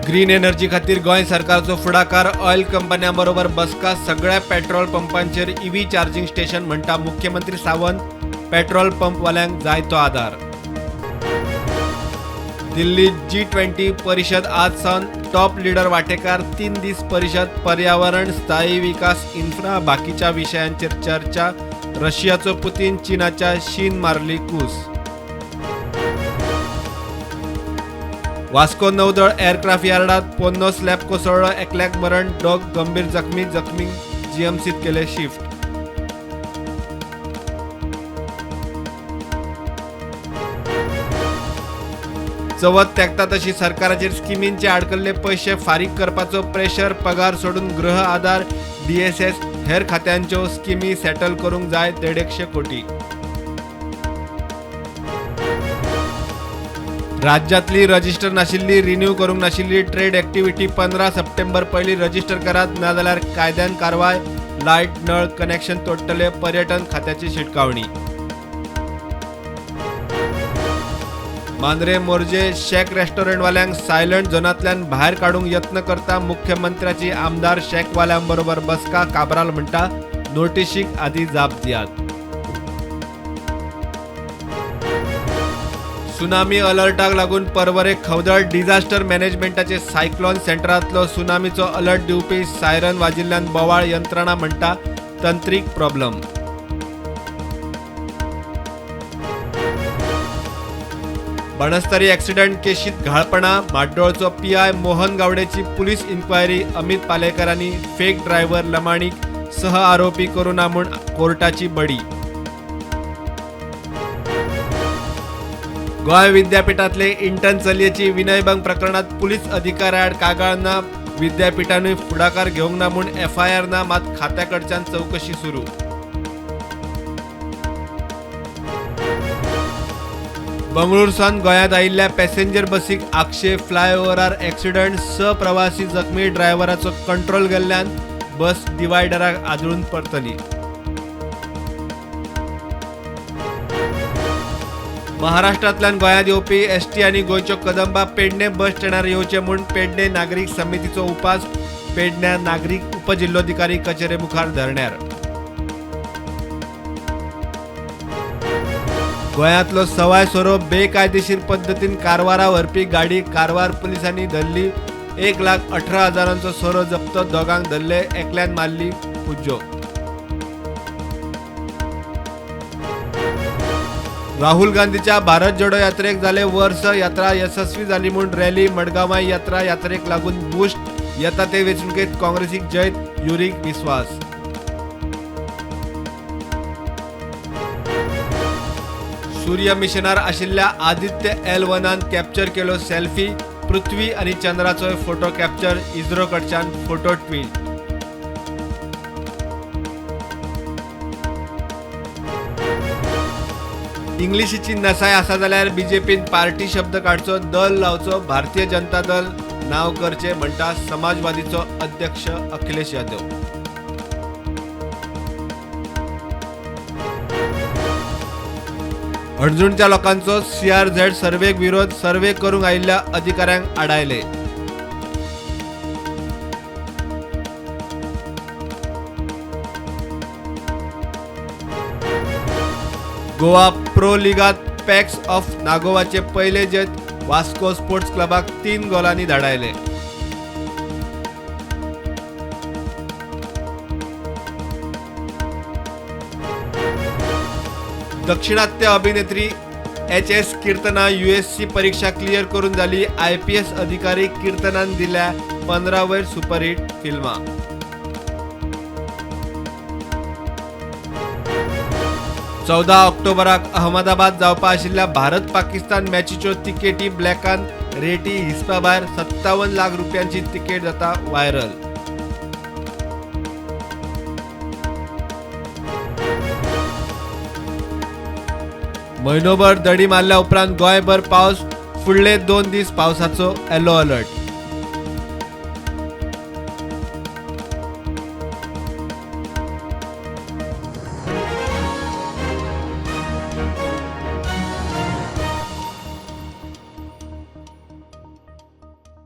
Green energy खातीर गोंय सरकारचो फुडाकार. ऑयल कंपन्यां बरोबर बसका. सगळ्या पेट्रोल पंपांचेर ईव्ही चार्जिंग स्टेशन म्हणटा मुख्यमंत्री सावंत. पेट्रोल पंपवाल्यांक जाय तो आदार. दिल्ली G20 परिशद आज सावन. टॉप लिडर वाटेकार. 3 दीस परिशद. पर्यावरण, स्थायी विकास, इन्फ्रा बाकीच्या विशयांचेर चर्चा. रशियाचो पुतीन, चीनाच्या शीन मारली कूस. वास्को नौदळ एअरक्राफ्ट यार्डात पोन्नो स्लॅब कोसळ्ळो. एकल्याक मरण, दोग गंभीर जखमी. जखमींक जीएमसीत केले शिफ्ट. चवथ तेंकता तशी सरकाराचेर स्किमींचे आडकल्ले पयशे फारीक करपाचो प्रेशर. पगार सोडून गृह आधार, डीएसएस हेर खात्यांच्यो स्किमी सेटल करूंक जाय 150 कोटी. राज्यांतली रजिस्टर नाशिल्ली, रिन्यू करूंक नाशिल्ली ट्रेड एक्टिविटी 15 सप्टेंबर पयलीं रजिस्टर करात, नाजाल्यार कायद्यान कारवाय. लायट, नळ कनेक्शन तोडटले. पर्यटन खात्याची शिटकावणी. मांद्रे मोरजे शॅक रेस्टॉरंटवाल्यांक सायलंट झोनांतल्यान भायर काडूंक यत्न करता. मुख्यमंत्र्याची आमदार शॅकवाल्यांबरोबर बसका. काब्राल म्हणटा, नोटिशीक आदी जाप दियात. सुनामी अलर्टाक लागून पर्वरे खवदळ. डिझास्टर मॅनेजमेंटाचे सायक्लॉन सेंटरांतलो सुनामीचो अलर्ट दिवपी सायरन वाजिल्ल्यान बोवाळ. यंत्रणा म्हणटा तंत्रीक प्रॉब्लम. बनस्तरी ॲक्सिडंट केशीत घाळपणा. म्हाड्डोळचो पीआय मोहन गावडेची पुलीस इन्क्वायरी. अमित पालेकरांनी फेक ड्रायव्हर लमाणीक सह आरोपी करूं ना म्हूण कोर्टाची बडी. गोंय विद्यापीठातले इंटर्न चलयेची विनयभंग प्रकरणात पुलीस अधिकाऱ्याआड कागाळ ना. विद्यापीठानूय फुडाकार घेवंक ना म्हूण एफआयआर ना, मात खात्याकडच्यान चवकशी सुरू. बंगळूर सावन गोंयांत आयिल्ल्या पॅसेंजर बसीक आगशे फ्लायओव्हरार ॲक्सिडंट. 6 प्रवासी जखमी. ड्रायव्हराचो कंट्रोल गेल्ल्यान बस डिवायडराक आदळून परतली. महाराष्ट्रांतल्यान गोंयांत येवपी एसटी आनी गोंयच्यो कदंबा पेडणे बस स्टँडार येवचे म्हूण पेडणे नागरीक समितीचो उपास. पेडण्यां नागरीक उपजिल्लोधिकारी कचेरे मुखार धरण्यार. गोंयांतलो सवाय सोरो बेकायदेशीर पद्दतीन कारवारा व्हरपी गाडी कारवार पुलिसांनी धरली. 1,18,000 सोरो जप्त. दोगांक धरले, एकल्यान मारली पुज्जो. राहुल गांधीच्या भारत जोडो यात्रेक जाले वर्स. यात्रा येसस्वी जाली म्हूण रॅली. मडगांवाय यात्रा. यात्रेक लागून बूस्ट. येता ते वेंचणुकेत काँग्रेसीक जैत. युरीक विस्वास. सूर्य मिशनार आशिल्ल्या आदित्य L1 capture केलो सेल्फी. पृथ्वी आनी चंद्राचोय फोटो कॅप्चर. इस्रो कडच्यान फोटो ट्वीट. इंग्लिशीची नसाय आसा जाल्यार बीजेपीन पार्टी शब्द काडचो, दल लावचो, भारतीय जनता दल नांव करचें म्हणटा समाजवादीचो अध्यक्ष अखिलेश यादव. हणजूणच्या लोकांचो सीआरझेड सर्वेक विरोध. सर्वे करूंक आयिल्ल्या अधिकाऱ्यांक आडायले. गोवा प्रो लिगात पॅक्स ऑफ नागोवाचे पयले जैत. वास्को स्पोर्ट्स क्लबाक 3 गोलांनी धाडायले. दक्षिणात्य अभिनेत्री एच.एस. कीर्तना यूएससी परीक्षा क्लियर करून झाली आयपीएस अधिकारी. कीर्तनान दिल्या 15 वयर सुपरहिट फिल्मां. 14 ऑक्टोबराक अहमदाबाद जावपा आशिल्ल्या भारत पाकिस्तान मॅचीच्यो तिकेटी ब्लॅकान, रेटी हिसपा भायर. 57 लाख रुपयांची तिकेट जाता व्हायरल. म्हयनोभर दडी मारल्या उपरांत गोंयभर पावस. फुडले 2 दीस पावसाचो येलो अलर्ट.